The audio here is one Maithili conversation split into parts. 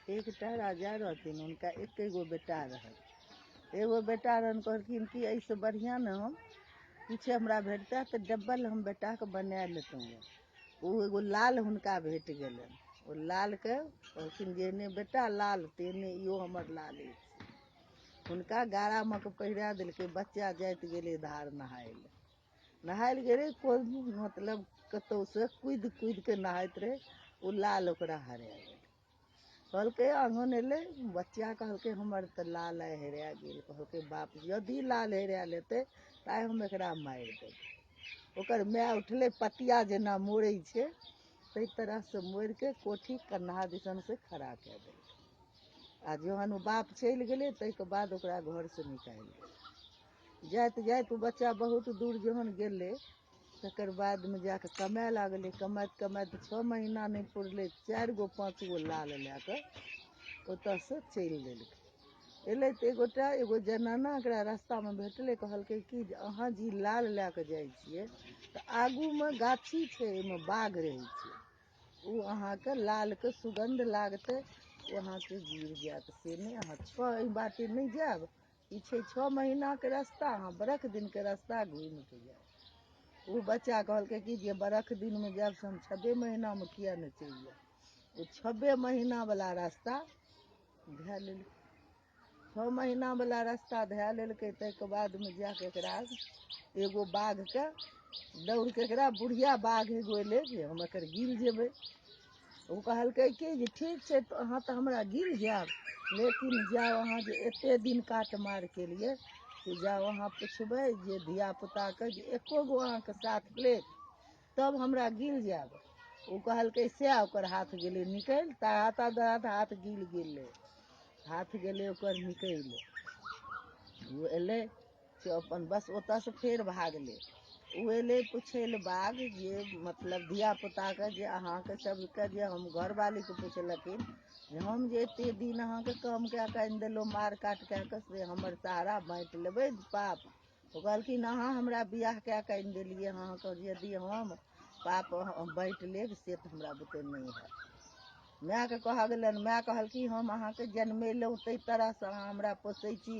एकटा राजा रहथिन, हुनका एके गो बेटा रहनि। एगो बेटा रहनि, कहलखिन कि एहिसँ बढ़िआँ ने हम किछु हमरा भेटतै तऽ डबल हम बेटाके बना लेतहुँ। ओ एगो लाल हुनका भेट गेलनि। ओ लालके कहलखिन जेहने बेटा लाल तेहने इहो हमर लाल अछि। हुनका गाड़ामे के पहिरा देलकै। बच्चा जाइत गेलै धार नहाय लए, नहाय लए गेलै, कोन मतलब कतहुसँ कुदि कुदि कऽ नहाइत रहै, ओ लाल ओकरा हरा गेलै। कहलकै आङ्गन एलै बच्चा, कहलकै हमर तऽ लाल आइ हेरा गेल। कहलकै बाप यदि लाल हेरायल हेतै तऽ आइ हम एकरा मारि देबै। ओकर माय उठलै, पतिया जेना मोड़ै छै ताहि तरहसँ मोड़िके कोठी कन्हा दिसनसँ खड़ा कए देलकै। आ जहन ओ बाप चलि गेलै ताहिके बाद ओकरा घरसँ निकालि देलकै। जाइत जाइत ओ बच्चा बहुत दूर जहन गेलै तकर बादमे जाकऽ कमाए लागलै। कमाइत कमाइत 6 महीना नहि पुरलै, 4 गो 5 गो लाल लए कऽ ओतऽसँ चलि देलकै। एलै तऽ एगोटा एगो जनाना एकरा रास्तामे भेटलै। कहलकै कि जे अहाँ जे लाल लए कऽ जाइ छियै तऽ आगूमे गाछी छै, ओहिमे बाघ रहै छै, ओ अहाँके लालके सुगन्ध लागतै, ओ अहाँके गिर जायत। से नहि, अहाँ 6 एहि बाटे नहि जायब, ई छै 6 महीनाके रास्ता, अहाँ बरख दिनके रास्ता घुमिके जायब। ओ बच्चा कहलकै कि जे बरख दिनमे जायब से हम 6 महीनामे किए नहि चलि जायब। ओ 6 महीनावला रास्ता धए लेलकै। 6 महीनावला रास्ता धए लेलकै। ताहिके बादमे जाकऽ एकरा एगो बाघके दौड़के एकरा बुढ़िया बाघ एगो एलै जे हम एकर गिल जेबै। ओ कहलकै कि जे ठीक छै तऽ अहाँ तऽ हमरा गिल जायब, लेकिन जाउ अहाँ जे एते दिन काट मार केलियै से जाउ अहाँ पुछबै जे धियापुताके जे एको गो अहाँके साथ लेत तब हमरा गिल जायब। ओ कहलकै सएह, ओकर हाथ गेलै निकलि, ता हाथ हाथ गिल गेलै, हाथ गेलै ओकर निकलि। ओ एलै से अपन बस ओतऽसँ फेर भागलै। ओ एलै पुछै लए बाघ जे मतलब धियापुताके जे अहाँके सबके जे हम घरवालीके पुछलखिन जे हम जे एते दिन अहाँके काम कए कऽ आनि देलहुँ, मार काट कए कऽ, से हमर सहारा बाँटि लेबै पाप। ओ कहलखिन अहाँ हमरा बियाह कए कऽ आनि देलियै, अहाँके यदि हम पाप बाँटि लेब से तऽ हमरा बुते नहि हैत। मायके कहऽ गेलनि, माय कहलखिन हम अहाँके जन्मेलहुँ ताहि तरहसँ अहाँ हमरा पोसै छी,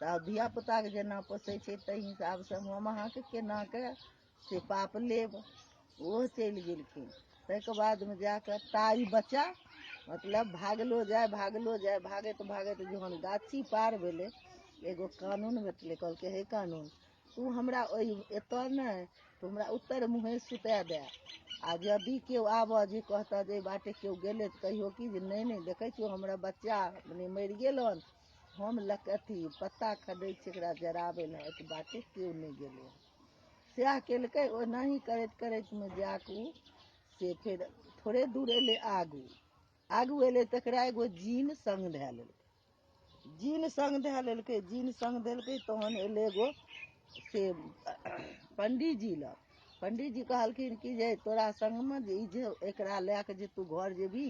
तऽ धियापुताके जेना पोसै छै ताहि हिसाबसँ हम अहाँके केनाके से पाप लेब। ओहो चलि गेलखिन। ताहिके बादमे जाकऽ ताइ बच्चा मतलब भागलो जाय भागलो जाय, भागैत भागैत जहन गाछी पार भेलै एगो कानून भेटलै। कहलकै हे कानून, तू हमरा ओहि एतऽ नहि, तू हमरा उत्तर मुँहे सुता दे, आ यदि केओ आबऽ जे कहतऽ जे एहि बाटे केओ गेलै तऽ कहियो कि जे नहि नहि देखै छियौ हमरा बच्चा मने मरि गेल हन, हम लक अथी पत्ता खदै छी एकरा जराबै लए, एहि बाटे केओ नहि गेलै हन। सएह केलकै। ओनाही करैत करैतमे जाकऽ ओ से फेर थोड़े दूर एलै, आगू आगू एलै तकरा एगो जीन सङ्ग धए लेलकै, जीन सङ्ग धए लेलकै, जीन सङ्ग देलकै। तहन एलै एगो से पंडीजी लग। पंडीजी कहलखिन कि जे तोरा सङ्गमे जे ई जे एकरा लए कऽ जे तू घर जेबही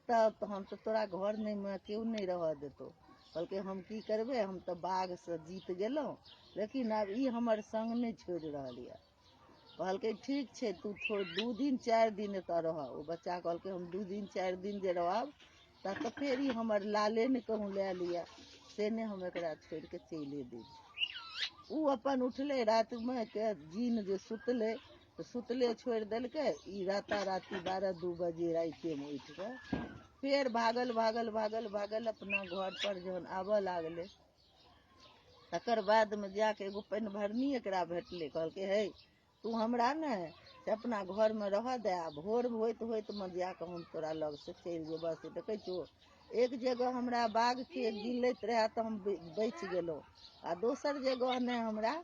तब तहन तऽ तोरा घर नहिमे केओ नहि रहऽ देतौ। कहलकै हम की करबै, हम तऽ बाघसँ जीत गेलहुँ, लेकिन आब ई हमर सङ्ग नहि छोड़ि रहल यऽ। कहलकै ठीक छै, तू थोड़ 2 दिन 4 दिन एतऽ रह। ओ बच्चा कहलकै हम 2 दिन 4 दिन जे रहब तऽ फेर ई हमर लाले ने कहूँ लए लिअ, से नहि हम एकरा छोड़िके चलि दै छी। ओ अपन उठलै रातिमे के जीन जे सुतलै तऽ सुतले छोड़ि देलकै। ई राताराती 12-2 बजे रातिमे उठिकऽ फेर भागल भागल भागल भागल अपना घर पर जहन आबऽ लागलै तकर बादमे जाकऽ एगो पानि भरनी एकरा भेटलै। कहलकै हे तू हमरा ने से अपना घरमे रहऽ दे, आ भोर होइत होइतमे जाकऽ हम तोरा लगसँ चलि जेबऽ। से देखै छौ एक जगह हमरा बाघके गिलैत रहए तऽ हम बचि गेलहुँ, आ दोसर जगह ने हमरा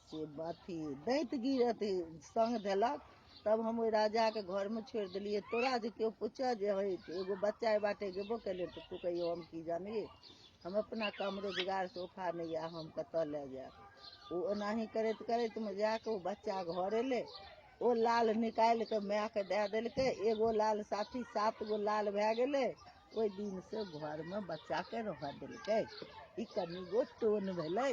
से अथी दैत गिर अथी सङ्ग देलक, तब हम ओहि राजाके घरमे छोड़ि देलियै। तोरा जे केओ पूछऽ जे हे एगो बच्चा एहि बाटे गेबो केलै तऽ तू कहियो हम की जानियै, हम अपना काम रोजगारसँ ओफा नहि यऽ, हम कतऽ लए जायब। ओ ओनाही करैत करैतमे जाकऽ ओ बच्चा घर एलै, ओ लाल निकालि कऽ मायके दए देलकै। एगो लाल साथी 7 गो लाल भए गेलै। ओहि दिनसँ घरमे बच्चाके रहऽ देलकै। ई कनिगो टोन भेलै।